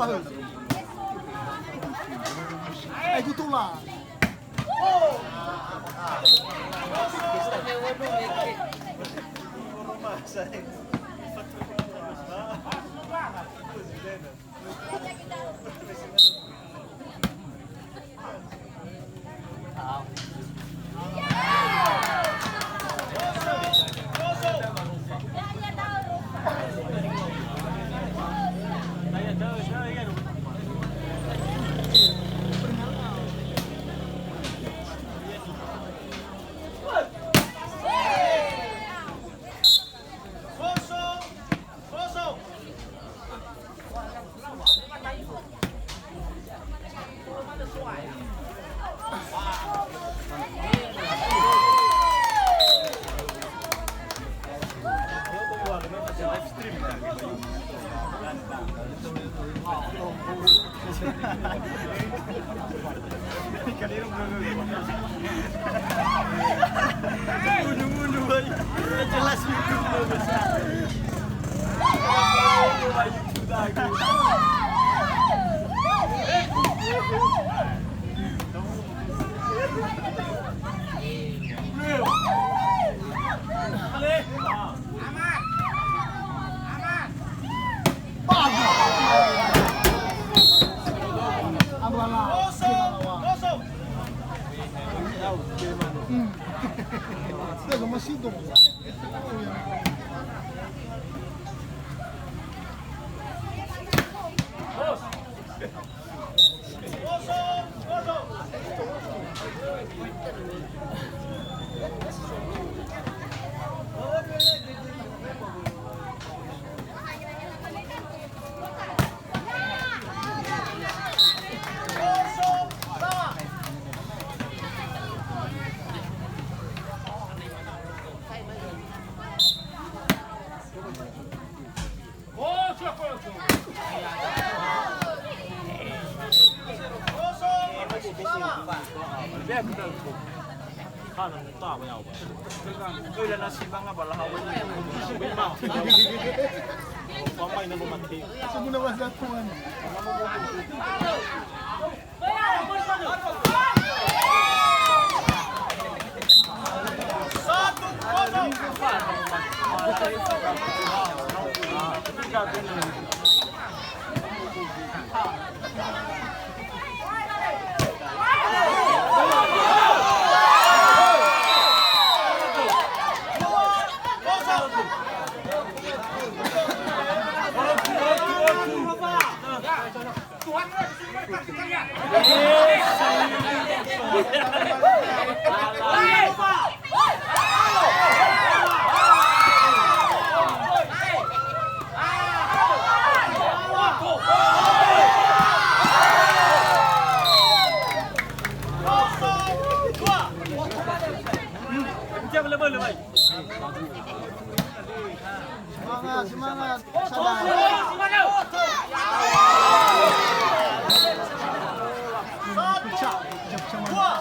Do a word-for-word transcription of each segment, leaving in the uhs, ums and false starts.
Ai, gutula. Bunuh-bunuh, woi. Jelas YouTube, woi. Semua nama satu, Semangat, semangat. Sabar. Pecah, pecah, pecah.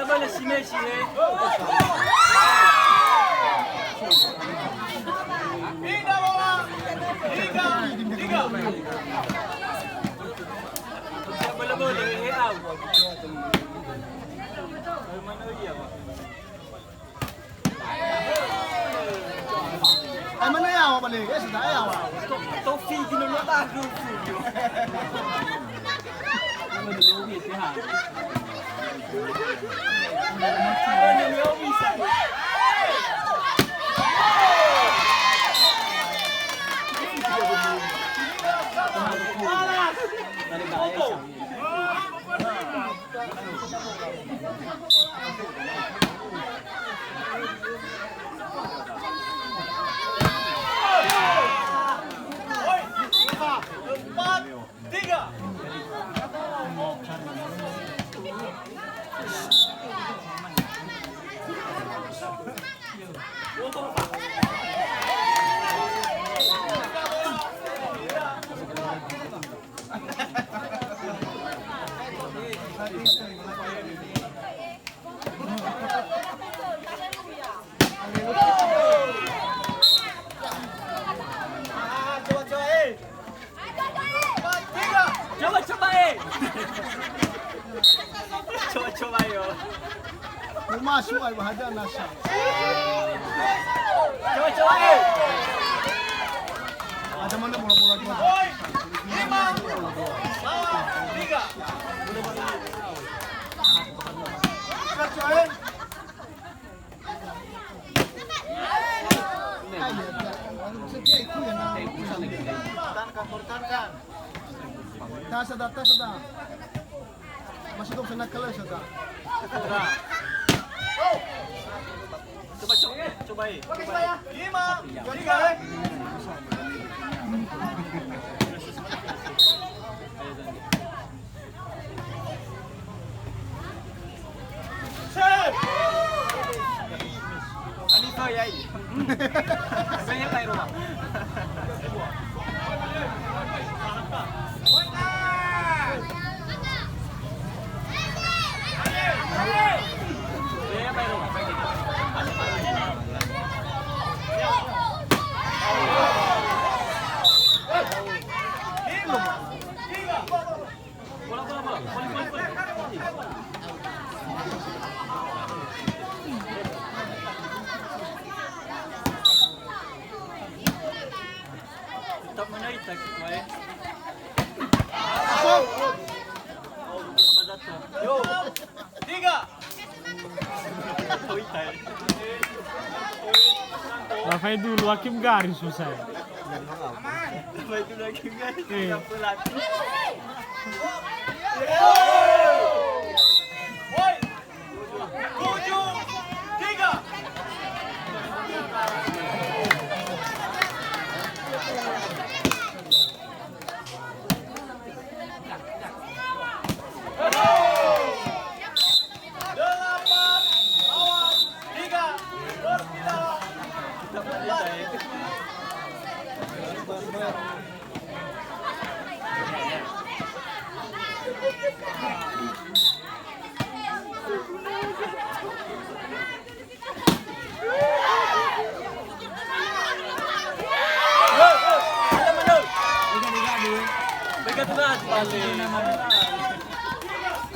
Bale si Messi, he. Tiga bola. Tiga. Tiga. Bola-bola, he, au. Mana ia, Pak? Eh, mana yaŵa bale? Eh, sudah yaŵa. Tofi di nono tahu. Empat, tiga. Coba-coba, eh. Coba-coba, yo. Mau masuk, ayo, bahada nasa. Coba-coba, eh. Ada mana bola-bola dua? Lima, lawan tiga. Coba-coba, eh. Tahan, tahan. Masih dong sana kalau sana. Coba, coba, coba, eh. Lima, tiga. Tetap menaik, tak, baik. Yo. Tiga. Rafael dulu, hakim garis susah. Rafael dulu, hakim garis. Iya. Tujuh, tiga. Delapan lawan tiga. Terus kita.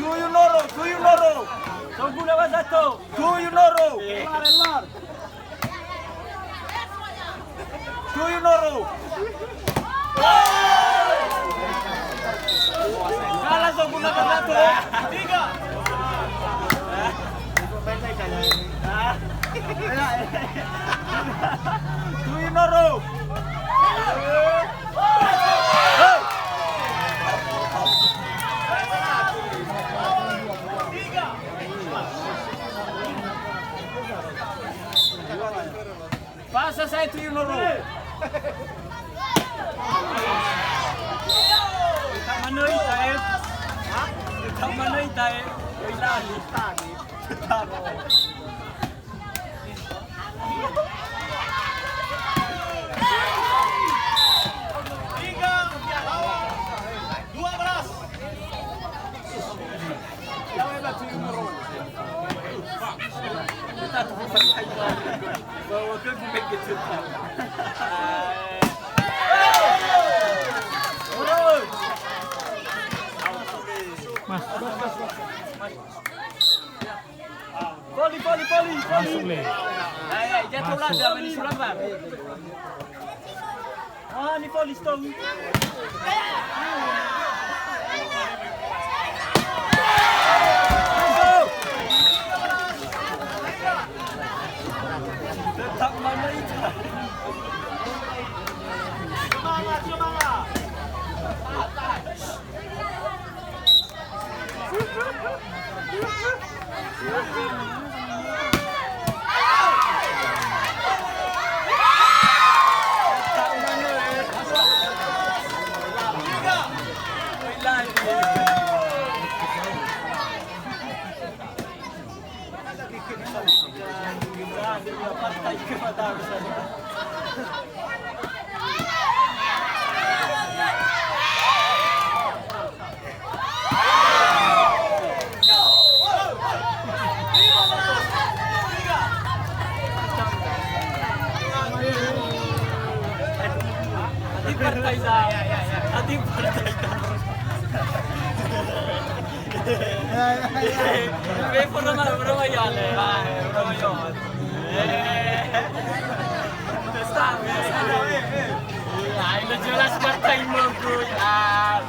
Tuyu noro, tuyu noro. Songguna wasato. Tuyu noro. Tuyu noro. Kalah songguna wasato. Tiga. Tuyu noro. Pasa saya tuyu noro. Kita mana ita, eh? Kita mana ita, eh? Oi, lali. Tiga lawan dua belas. Yang hebat tuyu noro. Voli, voli, voli, voli. Masuk, Le. Ay, ay, jatuh lah, masuk. Jangan diserang, Bang. Ah, ini voli, stop. Tetap mana itu? Semangat, semangat. Adi partai sa. Adi partai sa. Be pernah, pernah ya, Le. Ah, pernah ya. Eh. Besar, besar. Ah, ini jelas partai mungkin. Ah.